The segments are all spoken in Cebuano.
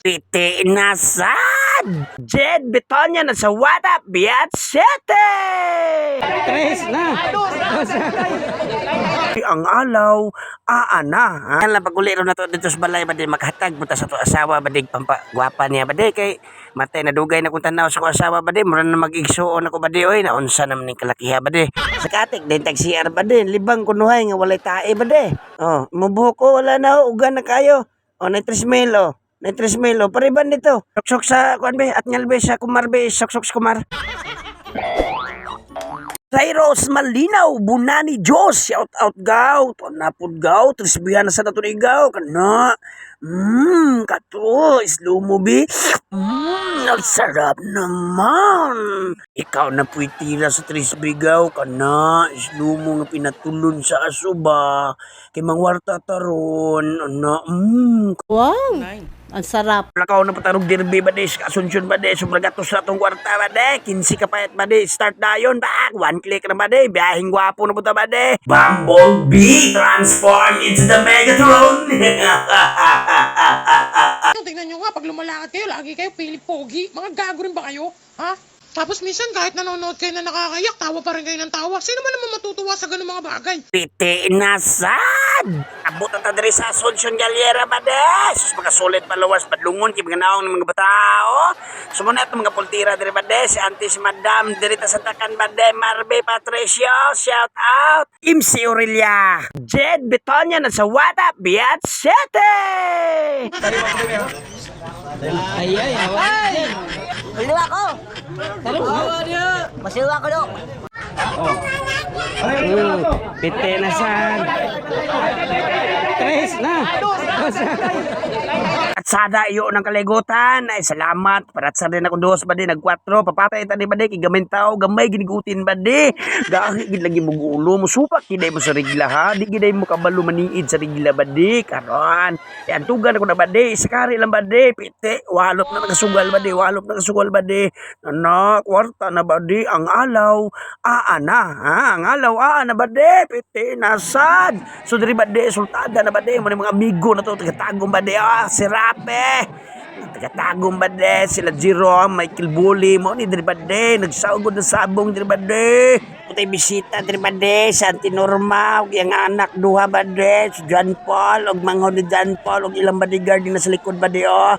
Piti na sad! Jed Bitonya na sa What Up, Biat City! Tres na. Ang alaw, aa na. Ha? Yan lang pag-uli ron na to dito sa balay, badi maghatag punta sa to asawa, badi pampagwapa niya, badi kay matay na dugay na kung tanaw sa ko asawa, badi mura na mag-igsuon ako, badi, oy, naunsa naman ning kalakiha, badi. Sa katik, din tag CR, badi, libang kunuhay nga walay tae, badi. Oh, mubuhok ko, wala na, oh, ugan na kayo. Oh, na 3 mil, oh. Na 3 mil, oh, pariban dito. Soksok sa, kuan be, at ngalbe sa kumar be, soksok sa kumar. Cyrus Malinaw, Bunani Diyos, shout out gaw, napod gaw, trisbihan na sa nato ni gaw, kana, kato, slow movie, ang sarap naman. Ikaw na pu'y tira sa trisbi gaw, kana, slow mo nga pinatulon sa aso ba, kay mangwarta taron, ana. Wow! Ang sarap. Lakaw na patarog derby ba di, Asunsyon ba di, sobrang gatos na itong kwarta ba di, 15 ka payat ba di, start na yun, bak, one click na ba di, biyahing gwapo na punta ba di. Bumblebee, transform into the Megatron! Tingnan nyo nga, pag lumalakad kayo, lagi kayo pilit pogi. Mga gago rin ba kayo? Ha? Tapos minsan kahit nanonood kayo na nakakayak, tawa pa rin kayo ng tawa. Sino man naman matutuwa sa ganung mga bagay? Piti na sad! Abot ang tadiri sa Asunsyon Galera ba di? Sus, mga solid followers, padlungon, kay mga naong ng mga batao. Sumuna itong mga pultira diri ba di? Si Auntie, si Madam, diri ta sa Takan ba di? Marbe Patricio, shout out! MC Aurelia, Jed Bitonya na sa What Up, Biat City! Ay, ay, ay. Masiwa ko! Masiwa ko do! Piti na sad! Tres na. At sada iyo ng kaligotan. Ay salamat. Parat sa rin ako dos ba di nag-4. Papatay tani ba di kay tao gamay ginigutin ba di. Gahi gid lagi mo gulo mo supak giday mo sa rigla ha. Di giday mo kabalo maniid sa rigla ba di karon. Ay antugan ako na ba di. Sakari lang ba di. Piti walop na nakasugal ba di. Walop na nakasugal ba di. Anak, kwarta na ba di ang alaw. Aa na ha. Ang alaw aa na ba di. Piti nasad. So diri ba di sultada na ba di mo ni mga amigo na to tagatagong ba di. Ah, si Rape. Tagatagong ba di sila Jerome, Michael Bully mo ni diri ba di nagsaugod na sabong diri ba di. Putay bisita diri ba di sa Auntie Norma ug iyang anak duha ba di si John Paul ug manghod ni John Paul ug ilang bodyguard din na sa likod ba di oh.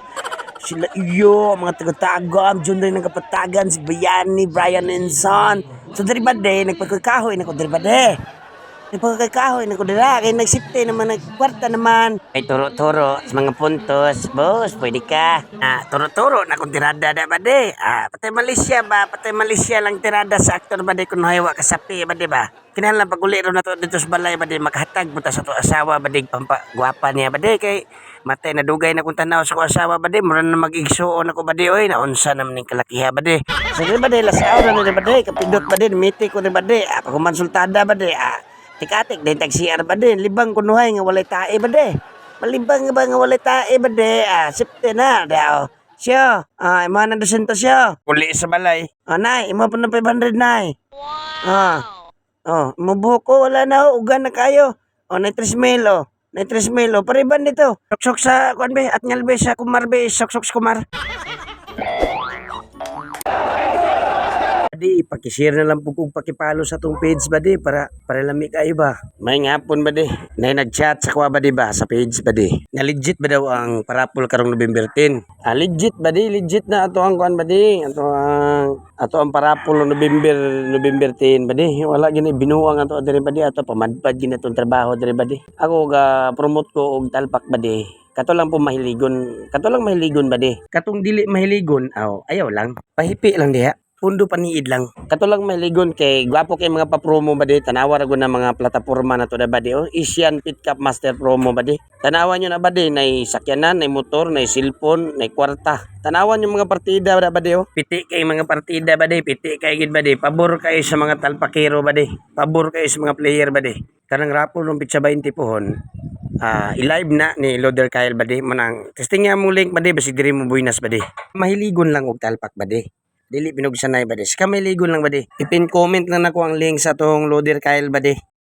Sila iyo, mga taga-tagam, dyan rin ang kapatagan, si Bayani, Brian Enson. So, diri ba de, nagpagkakahoy na ko, diri ba de? Nagpagkakahoy na ko dira, kaya nagsipte naman, nagkwarta naman. Ay, turo-turo sa mga puntos, boss, pwede ka. Ah, turo-turo na kung tirada na ba de? Ah, patay Malaysia ba? Patay Malaysia lang tirada sa aktor ba de kung haywa kasapi ba de ba? Kinahanglan pag uli ron na to dito sa balay ba de maghatag punta sa to asawa ba de pampagwapa niya ba de kay matay na dugay na kung tanaw sa ko asawa ba de mura na mag-igsuon ako ba de oy naunsa naman ning kalakiha ba de. So di ba de las aura na di ba de kapindot ba de miti ko di ba de ah, pagkumansultada ba de ah, tikatik din tag CR ba de libang kunuhay nga walay tae ba de malibang nga ba nga walay tae ba de ah, sipte na daw siya ah, imo na 200 siya uli sa balay ah, nay imo pa na 500 nay. Ah. Oh, mubuhok ko, wala na oh, ugan na kayo. Oh, na 3 mil oh. Na 3 mil oh, pariban dito. Soksok sa kuan be, at ngalbe sa kumar be, soksok sa kumar. Di, pakishare na lang po kung pakipalo sa tong page ba di para para lami kayo ba. May ngapon ba di? Nay nag-chat sa kuha ba di ba sa page ba di? Na legit ba daw ang parapol karong November 10? Ah, legit ba di? Legit na ato ang kuan ba di? Ato ang parapol no November November 10 ba di? Wala gini binuang ato diri ba di ato pamadpad gini atong trabaho diri ba di. Ako ga promote ko og talpak ba di. Kato lang po mahiligon. Kato lang mahiligon ba di? Katong dili mahiligon, aw, ayaw lang. Pahipi lang diha. Pundo paniid lang. Kato lang mahiligon kay gwapo kay mga pa-promo ba di. Tanawa ra gud na mga plataporma na to na ba di. Oh, Asian Pit Cup Master Promo ba di. Tanawa nyo na ba di, nay sakyanan, nay motor, nay cellphone, nay kwarta. Tanawan yung mga partida ba di oh. Piti kay mga partida ba di, piti kay gid ba di. Pabor kayo sa mga talpakero ba di. Pabor kayo sa mga player ba di. Kanang rapol ng pitsa 20 pohon. Ah, i-live na ni Loader Kyle ba di. Manang testing nga mong link ba di basig diri mo buinas ba di. Mahiligon lang og talpak ba di. Dili pinugsanay ba di. Ska mahiligon lang ba di. Ipin comment lang nako ang link sa tong Loader Kyle ba di.